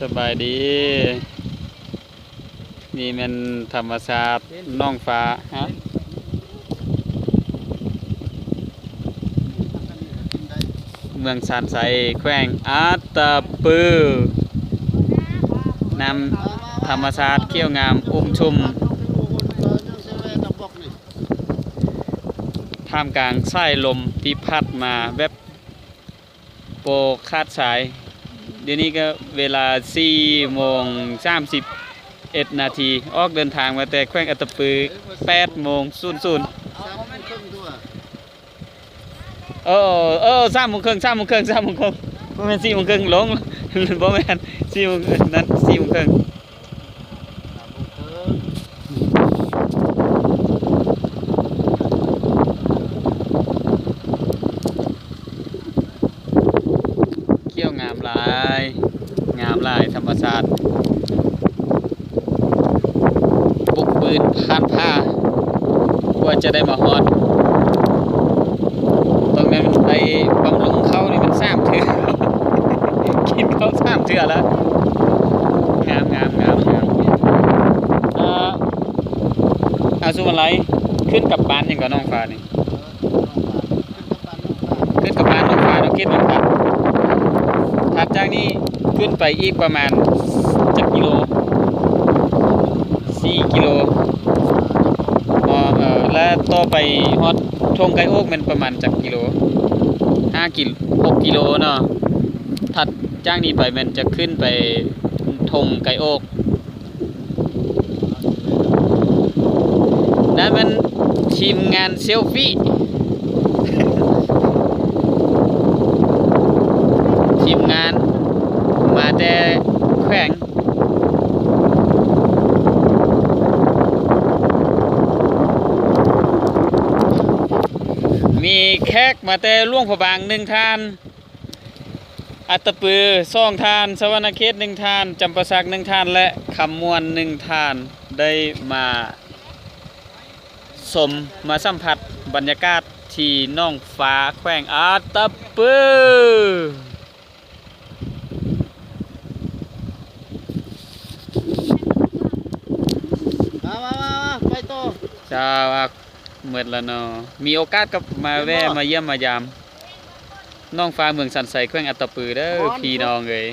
ສະບາຍດີ. ນີ້ແມ່ນທຳມະຊາດໜອງຟ້າ ຮະ ເມືອງຊານໄຊ ແຂວງອັດຕະປື. ນ້ຳທຳມະຊາດຂຽວງາມ ອຸ້ມຊຸ່ມ ທ່າມກາງສາຍລົມທີ່ພັດມາແບບ ບໍ່ຂາດສາຍ. ດຽວນີ້ກໍເວລາສີ່ໂມງສາມສິບເອັດນາທີ ອອກເດີນທາງມາແຕ່ແຂວງອັດຕະປື ແປດໂມງສູນສູນ. ເອີ ເອີ ສາມໂມງເຄິ່ງ ສາມໂມງເຄິ່ງ ສາມໂມງເຄິ່ງ ບໍ່ແມ່ນສີ່ໂມງເຄິ່ງ ຫຼົງ ບໍ່ແມ່ນສີ່ໂມງ ນັ້ນສີ່ໂມງເຄິ່ງ. ຂຽວງາມຫຼາຍ ງາມຫຼາຍ ທຳມະຊາດ ບຸກບືນຜ່ານຜ່າ ກວ່າຈະໄດ້ມາຮອດ ຕ້ອງແມ່ນໄປບຳລຸງເຂົ້ານີ້ແມ່ນສາມເທື່ອ ກິນເຂົ້າສາມເທື່ອແລ້ວ. ງາມ ງາມ ງາມ ງາມ. ເອີ ອາ ສຸວັນໄລ ຂຶ້ນກັບບ້ານຫຍັງເກາະ ໜອງຟ້ານີ້? ຂຶ້ນກັບບ້ານໜອງຟ້າເນາະ ເຂດໜອງພັດ. ຖັດຈາກນີ້ຂຶ້ນໄປອີກປະມານຈັກກິໂລ? ສີ່ກິໂລ. ອໍ ເອີ ແລະຕໍ່ໄປຮອດທົ່ງໄກ່ໂອກແມ່ນປະມານຈັກກິໂລ? ຫ້າກິໂລ ຫົກກິໂລເນາະ. ຖັດຈາກນີ້ໄປແມ່ນຈະຂຶ້ນໄປທົ່ງໄກ່ໂອກ. ນັ້ນມັນທີມງານເຊວຟີ ທີມງານມາແຕ່ແຂວງ ມີແຂກມາແຕ່ຫຼວງພະບາງໜຶ່ງທ່ານ. ອັດຕະປືສອງທ່ານ, ສະຫວັນນະເຂດໜຶ່ງທ່ານ, ຈຳປາສັກໜຶ່ງທ່ານ ແລະ ຄຳມ່ວນໜຶ່ງທ່ານ ໄດ້ມາຊົມ ມາສຳຜັດບັນຍາກາດທີ່ໜອງຟ້າ ແຂວງອັດຕະປື. ມາ ມາ ມາ ມາ ໄປຕໍ່. ເຈົ້າ ອາ ໝົດລະເນາະ. ມີໂອກາດກໍມາແວ່ ແມ່ນບໍ່? ມາຢ້ຽມມາຢາມໜອງຟ້າ ເມືອງສັນໄຊ ແຂວງອັດຕະປືເດີ ພີ່ນ້ອງເອີຍ.